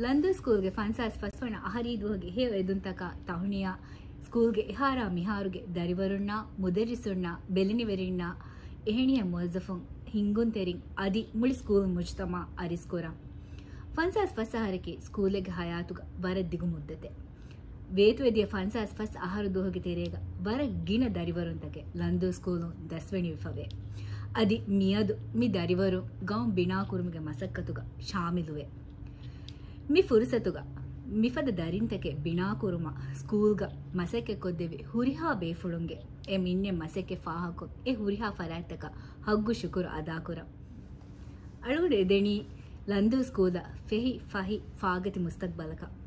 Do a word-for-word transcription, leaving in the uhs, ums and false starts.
ލަންދޫ ސްކޫލްގެ ފަންސާސް ފަސް ވަނަ އަހަރީ ދުވަހުގެ ހެޔޮ އެދުންތަކާ ތަހުނިޔާ، ސްކޫލްގެ އެހާރާ މިހާރުގެ ދަރިވަރުންނާ، މުދައްރިސުންނާ، ބެލެނިވެރިންނާ، އެހެނިހެން މުވައްޒަފުން، ހިންގުންތެރިން އަދި މުޅި ސްކޫލް މުޖުތަމާ އަރިސްކުރަން. ފަންސާސް ފަސް އަހަރަކީ ސްކޫލެއްގެ ހަޔާތުގަ ވަރަށް ދިގު މުއްދަތެއް. ވޭތުވެދިޔަ ފަންސާސް ފަސް އަހަރު ދުވަހުގެ ތެރޭގަ ވަރަށް ގިނަ ދަރިވަރުންތަކެއް ލަންދޫ ސްކޫލުން ދަސްވެނިވެފަވޭ. އަދި މިއަދު މި ދަރިވަރުން ގައުމް ބިނާކުރުމުގެ މަސައްކަތުގަ ޝާމިލުވޭ. މި ފުރުސަތުގަ މިފަދަ ދަރިންތަކެއް ބިނާކުރުމަށް ސްކޫލްގަ މަސައްކަތްކޮށްދެއްވި ހުރިހާ ބޭފުޅުންގެ އެ މިންނެ މަސައްކަތް ފާހަގަކޮށް، އެ ހުރިހާ ފަރާތްތަކަށް ހައްގު ޝުކުރު އަދާކުރަން. އަޅުގަނޑު އެދެނީ ލަންދޫ ސްކޫލަށް ފެހި ފަހި ފާގަތި މުސްތަގްބަލަކަށް.